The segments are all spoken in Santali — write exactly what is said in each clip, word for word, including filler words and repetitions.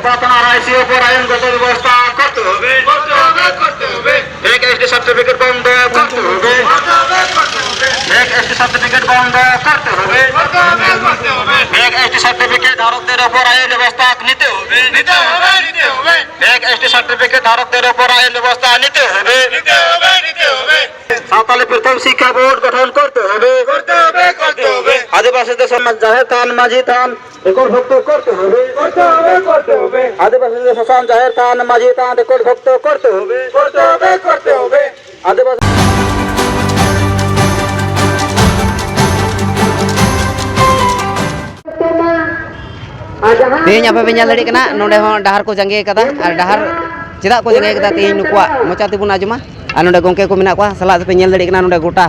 আপনার আইসিইউ পরায়ণ গত ব্যবস্থা করতে হবে। করতে হবে, করতে হবে। এক এসটি সার্টিফিকেট বন্ধ করতে হবে। করতে হবে, করতে হবে। এক এসটি সার্টিফিকেট বন্ধ করতে হবে। করতে হবে, করতে হবে। এক এসটি সার্টিফিকেট ধারকদের উপর আইন ব্যবস্থা নিতে হবে। নিতে হবে, নিতে হবে। এক এসটি সার্টিফিকেট ধারকদের উপর আইন ব্যবস্থা নিতে হবে। নিতে হবে, নিতে হবে। সাঁওতালি প্রথম শিক্ষা বোর্ড গঠন করতে হবে। করতে হবে, করতে হবে। আদিবাসীদের সম্মান জাহের থান, মাঝি থান, রেকর্ডভুক্ত করতে হবে। করতে হবে, করতে হবে। আদিবাসীদের শ্মশান, জাহের থান, মাঝি থান রেকর্ডভুক্ত করতে হবে। করতে হবে, করতে হবে। আদিবাসী ᱛᱮᱦᱮᱧ ᱟᱯᱮ ᱯᱮ ᱧᱮᱞ ᱫᱟᱲᱮᱭᱟᱜ ᱠᱟᱱᱟ, ᱱᱚᱰᱮ ᱦᱚᱸ ᱰᱟᱦᱟᱨ ᱠᱚ ᱡᱟᱸᱜᱮ ᱟᱠᱟᱫᱟ᱾ ᱟᱨ ᱰᱟᱦᱟᱨ ᱪᱮᱫᱟᱜ ᱠᱚ ᱡᱟᱸᱜᱮ ᱟᱠᱟᱫᱟ, ᱛᱮᱦᱮᱧ ᱱᱩᱠᱩᱣᱟᱜ ᱢᱚᱪᱟ ᱛᱮᱵᱚᱱ ᱟᱸᱡᱚᱢᱟ᱾ ᱟᱨ ᱱᱚᱰᱮ ᱜᱚᱢᱠᱮ ᱠᱚ ᱢᱮᱱᱟᱜ ᱠᱚᱣᱟ, ᱥᱟᱞᱟᱜ ᱛᱮᱯᱮ ᱧᱮᱞ ᱫᱟᱲᱮᱭᱟᱜ ᱠᱟᱱᱟ, ᱱᱚᱰᱮ ᱜᱚᱴᱟ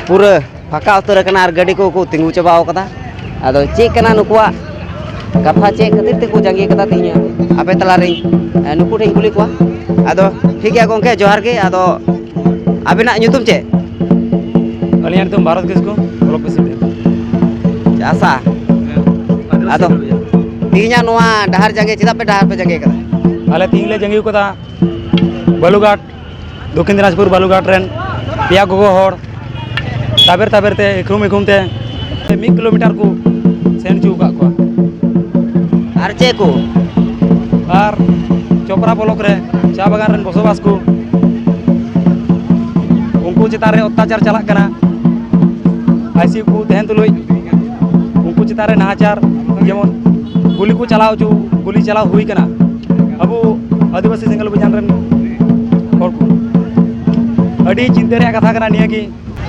ᱯᱩᱨᱟᱹ ᱯᱷᱟᱸᱠᱟ ᱩᱛᱟᱹᱨ ᱟᱠᱟᱱᱟ ᱟᱨ ᱜᱟᱹᱰᱤ ᱠᱚᱠᱚ ᱛᱤᱸᱜᱩ ᱪᱟᱵᱟᱣ ᱠᱟᱫᱟ᱾ ᱟᱫᱚ ᱪᱮᱫ ᱠᱟᱱᱟ ᱱᱩᱠᱩᱣᱟᱜ ᱠᱟᱛᱷᱟ, ᱪᱮᱫ ᱠᱷᱟᱹᱛᱤᱨ ᱛᱮᱠᱚ ᱡᱟᱸᱜᱮ ᱠᱟᱫᱟ ᱛᱮᱦᱮᱧ ᱟᱯᱮ ᱛᱟᱞᱟᱨᱮᱧ, ᱮ, ᱱᱩᱠᱩ ᱴᱷᱮᱱ ᱤᱧ ᱠᱩᱞᱤ ᱠᱚᱣᱟ᱾ ᱟᱫᱚ ᱴᱷᱤᱠ ᱜᱮᱭᱟ ᱜᱚᱢᱠᱮ, ᱡᱚᱦᱟᱨ ᱜᱮ᱾ ᱟᱫᱚ ᱟᱵᱮᱱᱟᱜ ᱧᱩᱛᱩᱢ ᱪᱮᱫ? ᱟᱹᱞᱤᱧᱟᱜ ᱧᱩᱛᱩᱢ ᱵᱷᱟᱨᱚᱛ ᱠᱤᱥᱠᱩ, ᱵᱞᱚᱠ ᱯᱨᱮᱥᱤᱰᱮᱱᱴ᱾ ᱟᱥᱟ᱾ ᱦᱮᱸ, ᱟᱫᱚ ᱟᱫᱚ ᱛᱮᱦᱮᱧᱟᱜ ᱱᱚᱣᱟ ᱰᱟᱦᱟᱨ ᱡᱟᱸᱜᱮ, ᱪᱮᱫᱟᱜ ᱯᱮ ᱰᱟᱦᱟᱨ ᱯᱮ ᱡᱟᱸᱜᱮ ᱠᱟᱫᱟ? ᱟᱞᱮ ᱛᱮᱦᱮᱧ ᱞᱮ ᱡᱟᱸᱜᱮ ᱠᱟᱫᱟ ᱵᱟᱞᱩᱜᱷᱟᱴ, ᱫᱚᱠᱠᱷᱤᱱ ᱫᱤᱱᱟᱡᱽᱯᱩᱨ ᱵᱟᱞᱩᱜᱷᱟᱴ ᱨᱮᱱ ᱯᱮᱭᱟ ᱜᱚᱜᱚ ᱦᱚᱲ ᱛᱟᱵᱮᱨ ᱛᱟᱵᱮᱨ ᱛᱮ, ᱤᱠᱷᱲᱩᱢ ᱤᱠᱷᱲᱩᱢ ᱛᱮ ᱢᱤᱫ ᱠᱤᱞᱳᱢᱤᱴᱟᱨ ᱠᱚ ᱥᱮᱱ ᱦᱚᱪᱚ ᱟᱠᱟᱫ ᱠᱚᱣᱟ᱾ ᱟᱨ ᱪᱮᱫ ᱠᱚ? ᱟᱨ ᱪᱚᱯᱨᱟ ᱵᱞᱚᱠ ᱨᱮ ᱪᱟ ᱵᱟᱜᱟᱱ ᱨᱮᱱ ᱵᱚᱥᱚᱵᱟᱥ ᱠᱚ, ᱩᱱᱠᱩ ᱪᱮᱛᱟᱱ ᱨᱮ ᱚᱛᱛᱟᱪᱟᱨ ᱪᱟᱞᱟᱜ ᱠᱟᱱᱟ᱾ ᱟᱭᱥᱤᱭᱩ ᱠᱚ ᱛᱟᱦᱮᱱ ᱛᱩᱞᱩᱡ ᱩᱱᱠᱩ ᱪᱮᱛᱟᱱ ᱨᱮ ᱱᱟᱦᱟᱪᱟᱨ, ᱡᱮᱢᱚᱱ ᱜᱩᱞᱤ ᱠᱚ ᱪᱟᱞᱟᱣ ᱦᱚᱪᱚ, ᱜᱩᱞᱤ ᱪᱟᱞᱟᱣ ᱦᱩᱭ ᱠᱟᱱᱟ ᱟᱵᱚ ᱟᱹᱫᱤᱵᱟᱹᱥᱤ ᱥᱮᱸᱜᱮᱞ ᱚᱵᱷᱤᱡᱟᱱ ᱨᱮᱱ ᱦᱚᱲ ᱠᱚ᱾ ᱟᱹᱰᱤ ᱪᱤᱱᱛᱟᱹ ᱨᱮᱭᱟᱜ ᱠᱟᱛᱷᱟ ᱠᱟᱱᱟ ᱱᱤᱭᱟᱹ ᱜᱮ᱾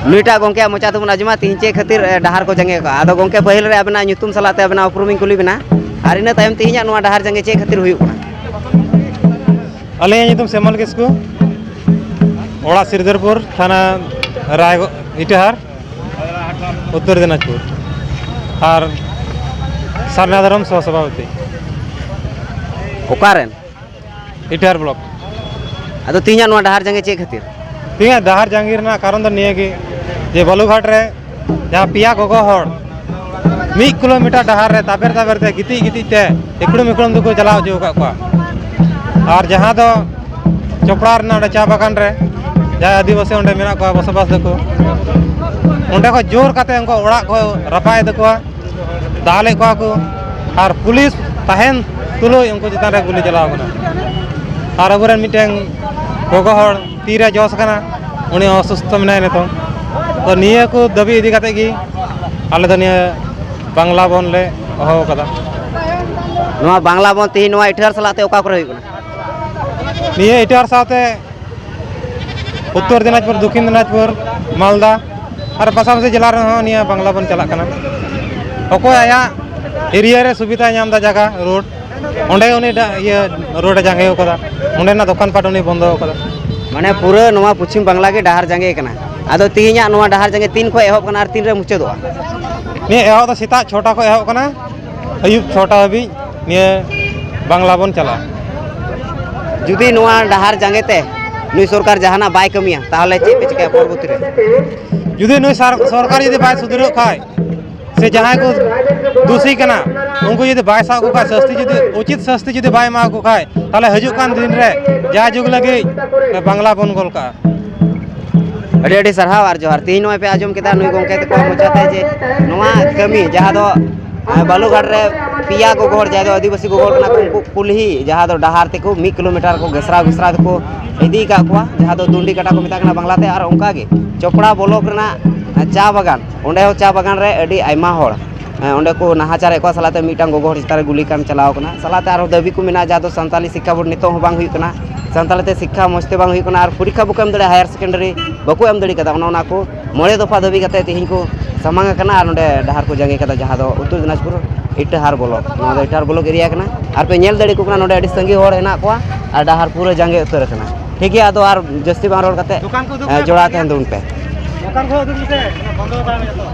ᱱᱩᱭᱴᱟᱜ ᱜᱚᱢᱠᱮᱭᱟᱜ ᱢᱚᱪᱟ ᱛᱮᱵᱚᱱ ᱟᱸᱡᱚᱢᱟ, ᱛᱤᱦᱤᱧ ᱪᱮᱫ ᱠᱷᱟᱹᱛᱤᱨ, ᱮ, ᱰᱟᱦᱟᱨ ᱠᱚ ᱡᱟᱸᱜᱮ ᱟᱠᱟᱫᱼᱟ᱾ ᱟᱫᱚ ᱜᱚᱢᱠᱮ, ᱯᱟᱹᱦᱤᱞ ᱨᱮ ᱟᱵᱮᱱᱟᱜ ᱧᱩᱛᱩᱢ ᱥᱟᱞᱟᱜ ᱛᱮ ᱟᱵᱮᱱᱟᱜ ᱩᱯᱨᱩᱢᱤᱧ ᱠᱩᱞᱤ ᱵᱮᱱᱟ, ᱟᱨ ᱤᱱᱟᱹ ᱛᱟᱭᱚᱢ ᱛᱮᱦᱮᱧᱟᱜ ᱱᱚᱣᱟ ᱰᱟᱦᱟᱨ ᱡᱟᱸᱜᱮ ᱪᱮᱫ ᱠᱷᱟᱹᱛᱤᱨ ᱦᱩᱭᱩᱜ ᱠᱟᱱᱟ? ᱟᱹᱞᱤᱧᱟᱜ ᱧᱩᱛᱩᱢ ᱥᱮᱢᱚᱞ ᱠᱤᱥᱠᱩ, ᱚᱲᱟᱜ ᱥᱤᱨᱫᱟᱹᱨᱯᱩᱨ, ᱛᱷᱟᱱᱟ ᱨᱟᱭᱜᱚ-, ᱤᱴᱟᱹᱦᱟᱨ, ᱩᱛᱛᱚᱨ ᱫᱤᱱᱟᱡᱽᱯᱩᱨ, ᱟᱨ ᱥᱟᱨᱱᱟ ᱫᱷᱚᱨᱚᱢ ᱥᱚᱦ ᱥᱚᱵᱷᱟᱯᱚᱛᱤ᱾ ᱚᱠᱟᱨᱮᱱ? ᱤᱴᱟᱹᱦᱟᱨ ᱵᱞᱚᱠ᱾ ᱟᱫᱚ ᱛᱮᱦᱮᱧᱟᱜ ᱱᱚᱣᱟ ᱰᱟᱦᱟᱨ ᱡᱟᱸᱜᱮ ᱪᱮᱫ ᱠᱷᱟᱹᱛᱤᱨ? ᱛᱮᱦᱮᱧᱟᱜ ᱰᱟᱦᱟᱨ ᱡᱟᱸᱜᱮ ᱨᱮᱱᱟᱜ ᱠᱟᱨᱚᱱ ᱫᱚ ᱱᱤᱭᱟᱹ ᱜᱮ, ᱡᱮ ᱵᱟᱞᱩᱜᱷᱟᱴ ᱨᱮ ᱡᱟᱦᱟᱸ ᱯᱮᱭᱟ ᱜᱚᱜᱚ ᱦᱚᱲ ᱢᱤᱫ ᱠᱤᱞᱳᱢᱤᱴᱟᱨ ᱰᱟᱦᱟᱨ ᱨᱮ ᱛᱟᱵᱮᱨ ᱛᱟᱵᱮᱨ ᱛᱮ, ᱜᱤᱛᱤᱡ ᱜᱤᱛᱤᱡ ᱛᱮ, ᱤᱠᱲᱩᱢ ᱤᱠᱲᱩᱢ ᱛᱮᱠᱚ ᱪᱟᱞᱟᱣ ᱦᱚᱪᱚ ᱟᱠᱟᱫ ᱠᱚᱣᱟ᱾ ᱟᱨ ᱡᱟᱦᱟᱸ ᱫᱚ ᱪᱚᱯᱲᱟ ᱨᱮᱱᱟᱜ ᱚᱸᱰᱮ ᱪᱟ ᱵᱟᱜᱟᱱ ᱨᱮ ᱡᱟᱦᱟᱸᱭ ᱟᱹᱫᱤᱵᱟᱹᱥᱤ ᱚᱸᱰᱮ ᱢᱮᱱᱟᱜ ᱠᱚᱣᱟ, ᱵᱚᱥᱚᱵᱟᱥ ᱫᱟᱠᱚ, ᱚᱸᱰᱮ ᱠᱷᱚᱱ ᱡᱳᱨ ᱠᱟᱛᱮ ᱩᱱᱠᱩ ᱚᱲᱟᱜ ᱠᱚ ᱨᱟᱯᱟᱜ ᱮᱫ ᱛᱟᱠᱚᱣᱟ, ᱫᱟᱞᱮᱫ ᱠᱚᱣᱟ ᱠᱚ, ᱟᱨ ᱯᱩᱞᱤᱥ ᱛᱟᱦᱮᱱ ᱛᱩᱞᱩᱡ ᱩᱱᱠᱩ ᱪᱮᱛᱟᱱ ᱨᱮ ᱜᱩᱞᱤ ᱪᱟᱞᱟᱣ ᱠᱟᱱᱟ᱾ ᱟᱨ ᱟᱵᱚᱨᱮᱱ ᱢᱤᱫᱴᱮᱱ ᱜᱚᱜᱚ ᱦᱚᱲ ᱛᱤᱨᱮ ᱡᱚᱥ ᱟᱠᱟᱱᱟ, ᱩᱱᱤ ᱚᱥᱩᱥᱛᱷᱚ ᱢᱮᱱᱟᱭᱟ ᱱᱤᱛᱚᱝ᱾ ᱛᱚ ᱱᱤᱭᱟᱹ ᱠᱚ ᱫᱟᱹᱵᱤ ᱤᱫᱤ ᱠᱟᱛᱮ ᱜᱮ ᱟᱞᱮ ᱫᱚ ᱱᱤᱭᱟᱹ ᱵᱟᱝᱞᱟ ᱵᱚᱱ ᱞᱮ ᱦᱚᱦᱚ ᱟᱠᱟᱫᱟ᱾ ᱱᱚᱣᱟ ᱵᱟᱝᱞᱟ ᱵᱚᱱ ᱛᱮᱦᱮᱧ ᱱᱚᱣᱟ ᱤᱴᱷᱟᱹᱨ ᱥᱟᱞᱟᱜ ᱛᱮ ᱚᱠᱟ ᱠᱚᱨᱮ ᱦᱩᱭᱩᱜ ᱠᱟᱱᱟ? ᱱᱤᱭᱟᱹ ᱤᱴᱷᱟᱹᱨ ᱥᱟᱶᱛᱮ ᱩᱛᱛᱚᱨ ᱫᱤᱱᱟᱡᱽᱯᱩᱨ, ᱫᱚᱠᱠᱷᱤᱱ ᱫᱤᱱᱟᱡᱽᱯᱩᱨ, ᱢᱟᱞᱫᱟ ᱟᱨ ᱯᱟᱥᱟᱯᱟᱥᱤ ᱡᱮᱞᱟ ᱨᱮᱦᱚᱸ ᱱᱤᱭᱟᱹ ᱵᱟᱝᱞᱟ ᱵᱚᱱ ᱪᱟᱞᱟᱜ ᱠᱟᱱᱟ᱾ ᱚᱠᱚᱭ ᱟᱭᱟᱜ ᱮᱨᱤᱭᱟ ᱨᱮ ᱥᱩᱵᱤᱫᱷᱟᱭ ᱧᱟᱢ ᱮᱫᱟ, ᱡᱟᱭᱜᱟ, ᱨᱳᱰ, ᱚᱸᱰᱮ ᱩᱱᱤ ᱰᱟ-, ᱤᱭᱟᱹ ᱨᱳᱰ ᱮ ᱡᱟᱸᱜᱮ ᱟᱠᱟᱫᱟ, ᱚᱸᱰᱮᱱᱟᱜ ᱫᱚᱠᱟᱱ ᱯᱟᱴ ᱩᱱᱤ ᱵᱚᱱᱫᱚ ᱟᱠᱟᱫᱟ᱾ ᱢᱟᱱᱮ ᱯᱩᱨᱟᱹ ᱱᱚᱣᱟ ᱯᱚᱪᱷᱤᱢ ᱵᱟᱝᱞᱟ ᱜᱮ ᱰᱟᱦᱟᱨ ᱡᱟᱸᱜᱮ ᱠᱟᱱᱟ᱾ ᱟᱫᱚ ᱛᱮᱦᱮᱧᱟᱜ ᱱᱚᱣᱟ ᱰᱟᱦᱟᱨ ᱡᱟᱸᱜᱮ ᱛᱤᱱ ᱠᱷᱚᱱ ᱮᱦᱚᱵ ᱠᱟᱱᱟ ᱟᱨ ᱛᱤᱱ ᱨᱮ ᱢᱩᱪᱟᱹᱫᱚᱜᱼᱟ? ᱱᱤᱭᱟᱹ ᱮᱦᱚᱵ ᱫᱚ ᱥᱮᱛᱟᱜ ᱪᱷᱚᱴᱟ ᱠᱷᱚᱱ ᱮᱦᱚᱵ ᱠᱟᱱᱟ, ᱟᱹᱭᱩᱵ ᱪᱷᱚᱴᱟ ᱦᱟᱹᱵᱤᱡ ᱱᱤᱭᱟᱹ ᱵᱟᱝᱞᱟ ᱵᱚᱱ ᱪᱟᱞᱟᱜᱼᱟ᱾ ᱡᱩᱫᱤ ᱱᱚᱣᱟ ᱰᱟᱦᱟᱨ ᱡᱟᱸᱜᱮ ᱛᱮ ᱱᱩᱭ ᱥᱚᱨᱠᱟᱨ ᱡᱟᱦᱟᱱᱟᱜ ᱵᱟᱭ ᱠᱟᱹᱢᱤᱭᱟ, ᱛᱟᱦᱚᱞᱮ ᱪᱮᱫ ᱯᱮ ᱪᱤᱠᱟᱹᱭᱟ ᱯᱚᱨᱚᱵᱚᱨᱛᱤ ᱨᱮ? ᱡᱩᱫᱤ ᱱᱩᱭ ᱥᱟᱨ-, ᱥᱚᱨᱠᱟᱨ ᱡᱩᱫᱤ ᱵᱟᱭ ᱥᱩᱫᱷᱟᱹᱨᱚᱜ ᱠᱷᱟᱡ, ᱥᱮ ᱡᱟᱦᱟᱸᱭ ᱠᱚ ᱫᱩᱥᱤ ᱠᱟᱱᱟ, ᱩᱱᱠᱩ ᱡᱩᱫᱤ ᱵᱟᱭ ᱥᱟᱵ ᱠᱚ ᱠᱷᱟᱡ, ᱥᱟᱹᱥᱛᱤ ᱡᱩᱫᱤ, ᱩᱪᱤᱛ ᱥᱟᱹᱥᱛᱤ ᱡᱩᱫᱤ ᱵᱟᱭ ᱮᱢᱟ ᱠᱚ ᱠᱷᱟᱡ, ᱛᱟᱦᱚᱞᱮ ᱦᱤᱡᱩᱜ ᱠᱟᱱ ᱫᱤᱱ ᱨᱮ ᱡᱟ ᱡᱩᱜᱽ ᱞᱟᱹᱜᱤᱫ ᱵᱟᱝᱞᱟ ᱵᱚᱱ ᱜᱚᱞ ᱠᱟᱜᱼᱟ᱾ ᱟᱹᱰᱤ ᱟᱹᱰᱤ ᱥᱟᱨᱦᱟᱣ ᱟᱨ ᱡᱚᱦᱟᱨ᱾ ᱛᱮᱦᱮᱧ ᱱᱚᱜᱼᱚᱭ ᱯᱮ ᱟᱸᱡᱚᱢ ᱠᱮᱫᱟ ᱱᱩᱭ ᱜᱚᱢᱠᱮ ᱛᱟᱠᱚᱣᱟᱜ ᱢᱚᱪᱟᱛᱮ ᱡᱮ ᱱᱚᱣᱟ ᱠᱟᱹᱢᱤ ᱡᱟᱦᱟᱸ ᱫᱚ, ᱟᱨ ᱵᱟᱞᱩᱨᱜᱷᱟᱴ ᱨᱮ ᱯᱮᱭᱟ ᱜᱚᱜᱚ ᱦᱚᱲ, ᱡᱟᱦᱟᱸᱭ ᱫᱚ ᱟᱹᱫᱤᱵᱟᱹᱥᱤ ᱜᱚᱜᱚ ᱦᱚᱲ ᱠᱟᱱᱟ ᱠᱚ, ᱩᱱᱠᱩ ᱠᱩᱞᱦᱤ ᱡᱟᱦᱟᱸ ᱫᱚ ᱰᱟᱦᱟᱨ ᱛᱮᱠᱚ ᱢᱤᱫ ᱠᱤᱞᱳᱢᱤᱴᱟᱨ ᱠᱚ ᱜᱷᱮᱥᱨᱟᱣ ᱜᱷᱮᱥᱨᱟᱣ ᱛᱮᱠᱚ ᱤᱫᱤ ᱟᱠᱟᱫ ᱠᱚᱣᱟ, ᱡᱟᱦᱟᱸ ᱫᱚ ᱫᱩᱱᱰᱤ ᱠᱟᱴᱟ ᱠᱚ ᱢᱮᱛᱟᱜ ᱠᱟᱱᱟ ᱵᱟᱝᱞᱟ ᱛᱮ᱾ ᱟᱨ ᱚᱱᱠᱟ ᱜᱮ ᱪᱚᱯᱲᱟ ᱵᱞᱚᱠ ᱨᱮᱱᱟᱜ ᱪᱟ ᱵᱟᱜᱟᱱ, ᱚᱸᱰᱮ ᱦᱚᱸ ᱪᱟ ᱵᱟᱜᱟᱱ ᱨᱮ ᱟᱹᱰᱤ ᱟᱭᱢᱟ ᱦᱚᱲ, ᱦᱮᱸ, ᱚᱸᱰᱮ ᱠᱚ ᱱᱟᱦᱟᱪᱟᱨᱮᱫ ᱠᱚᱣᱟ, ᱥᱟᱞᱟᱜ ᱛᱮ ᱢᱤᱫᱴᱟᱝ ᱜᱚᱜᱚ ᱦᱚᱲ ᱪᱮᱛᱟᱱ ᱨᱮ ᱜᱩᱞᱤ ᱠᱟᱱᱰ ᱪᱟᱞᱟᱣ ᱠᱟᱱᱟ᱾ ᱥᱟᱞᱟᱜ ᱛᱮ ᱟᱨᱦᱚᱸ ᱫᱟᱹᱵᱤ ᱠᱚ ᱢᱮᱱᱟᱜᱼᱟ, ᱡᱟᱦᱟᱸ ᱫᱚ ᱥᱟᱱᱛᱟᱞᱤ ᱥᱤᱠᱠᱷᱟ ᱵᱳᱨᱰ ᱱᱤᱛᱚᱜ ᱦᱚᱸ ᱵᱟᱝ ᱦᱩᱭᱩᱜ ᱠᱟᱱᱟ, ᱥᱟᱱᱛᱟᱞᱤ ᱛᱮ ᱥᱤᱠᱠᱷᱟ ᱢᱚᱡᱽ ᱛᱮ ᱵᱟᱝ ᱦᱩᱭᱩᱜ ᱠᱟᱱᱟ, ᱟᱨ ᱯᱚᱨᱤᱠᱠᱷᱟ ᱵᱟᱠᱚ ᱮᱢ ᱫᱟᱲᱮᱭᱟᱜᱼᱟ, ᱦᱟᱭᱟᱨ ᱥᱮᱠᱮᱱᱰᱟᱨᱤ ᱵᱟᱠᱚ ᱮᱢ ᱫᱟᱲᱮ ᱠᱟᱫᱟ᱾ ᱚᱱᱮ ᱚᱱᱟ ᱠᱚ ᱢᱚᱬᱮ ᱫᱚᱯᱷᱟ ᱫᱟᱹᱵᱤ ᱠᱟᱛᱮ ᱛᱮᱦᱮᱧ ᱠᱚ ᱥᱟᱢᱟᱝ ᱟᱠᱟᱱᱟ ᱟᱨ ᱱᱚᱰᱮ ᱰᱟᱦᱟᱨ ᱠᱚ ᱡᱟᱸᱜᱮ ᱠᱟᱫᱟ, ᱡᱟᱦᱟᱸ ᱫᱚ ᱩᱛᱛᱚᱨ ᱫᱤᱱᱟᱡᱽᱯᱩᱨ ᱤᱴᱟᱹᱦᱟᱨ ᱵᱞᱚᱠ, ᱱᱚᱣᱟ ᱫᱚ ᱤᱴᱟᱹᱦᱟᱨ ᱵᱞᱚᱠ ᱮᱨᱤᱭᱟ ᱠᱟᱱᱟ᱾ ᱟᱨ ᱯᱮ ᱧᱮᱞ ᱫᱟᱲᱮ ᱠᱚ ᱠᱟᱱᱟ, ᱱᱚᱰᱮ ᱟᱹᱰᱤ ᱥᱟᱸᱜᱮ ᱦᱚᱲ ᱦᱮᱱᱟᱜ ᱠᱚᱣᱟ ᱟᱨ ᱰᱟᱦᱟᱨ ᱯᱩᱨᱟᱹ ᱡᱟᱸᱜᱮ ᱩᱛᱟᱹᱨ ᱟᱠᱟᱱᱟ᱾ ᱴᱷᱤᱠ ᱜᱮᱭᱟ, ᱟᱫᱚ ᱟᱨ ᱡᱟᱹᱥᱛᱤ ᱵᱟᱝ ᱨᱚᱲ ᱠᱟᱛᱮ, ᱫᱚᱠᱟᱱ ᱠᱚ ᱩᱫᱩᱜ ᱮ, ᱯᱮ ᱡᱚᱲᱟᱣ ᱵᱟᱝ ᱛᱟᱦᱮᱱ ᱛᱟᱵᱚᱱ ᱯᱮ᱾ ᱫᱚᱠᱟᱱ ᱠᱚ ᱩᱫᱩᱜ ᱢᱮᱥᱮ, ᱵᱚᱱᱫᱚ ᱟᱠᱟᱱᱟ ᱡᱚᱛᱚ᱾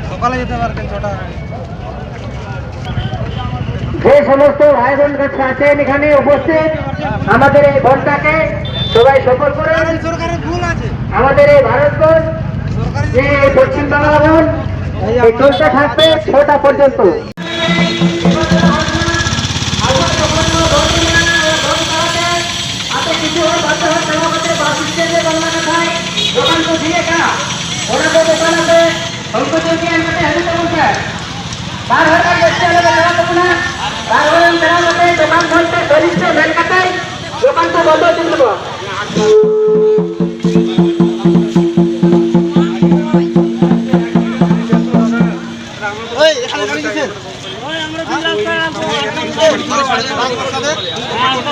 ᱫᱚᱠᱟᱱ ᱞᱟᱹᱜᱤᱫ ᱛᱮ ᱟᱨ ᱪᱷᱚᱴᱟ᱾ সমস্ত ভাই বোন আছেন এখানে উপস্থিত, আমাদের এই বনটাকে সবাই সফল করে আমাদের এই ভারতবর্ষ, যে এই পশ্চিম বাংলা বন, এই চলতে থাকবে ছটা পর্যন্ত। ᱫᱚᱠᱟᱱ ᱠᱚ ᱡᱷᱤᱡ ᱟᱠᱟᱫᱼᱟ, ᱚᱱᱟ ᱠᱚ ᱫᱚᱠᱟᱱ ᱟᱛᱮ ᱩᱱᱠᱩ ᱡᱩᱫᱤ ᱮᱢ ᱠᱟᱛᱮ ᱦᱤᱡᱩᱜ ᱛᱟᱵᱚᱱ ᱯᱮ᱾ ᱵᱟᱨ ᱦᱚᱲ ᱜᱟᱱ ᱡᱟᱹᱥᱛᱤ ᱟᱞᱚ ᱯᱮ ᱪᱟᱞᱟᱜ ᱛᱟᱵᱚᱱᱟ᱾ ᱵᱟᱨ ᱦᱚᱲ ᱜᱟᱱ ᱪᱟᱞᱟᱣ ᱠᱟᱛᱮ ᱫᱚᱠᱟᱱ ᱠᱷᱚᱱ ᱯᱮ ᱫᱟᱹᱨᱤᱡ ᱯᱮ ᱢᱮᱱ ᱠᱟᱛᱮ ᱫᱚᱠᱟᱱ ᱠᱚ ᱵᱚᱱᱫᱚ ᱦᱚᱪᱚᱭ ᱛᱟᱵᱚᱱᱟ᱾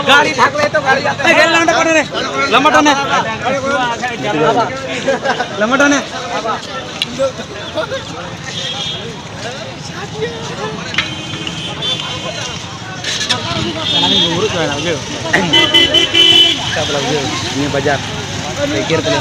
গাড়ি থাকলে তো গাড়ি আছে। এই, রেল লাইনটা পাঠানে। লম্বা টানে। লম্বা টানে। ᱱᱤᱭᱟᱹ ᱵᱟᱡᱟᱨ ᱮᱜᱮᱨ ᱠᱟᱱᱟ᱾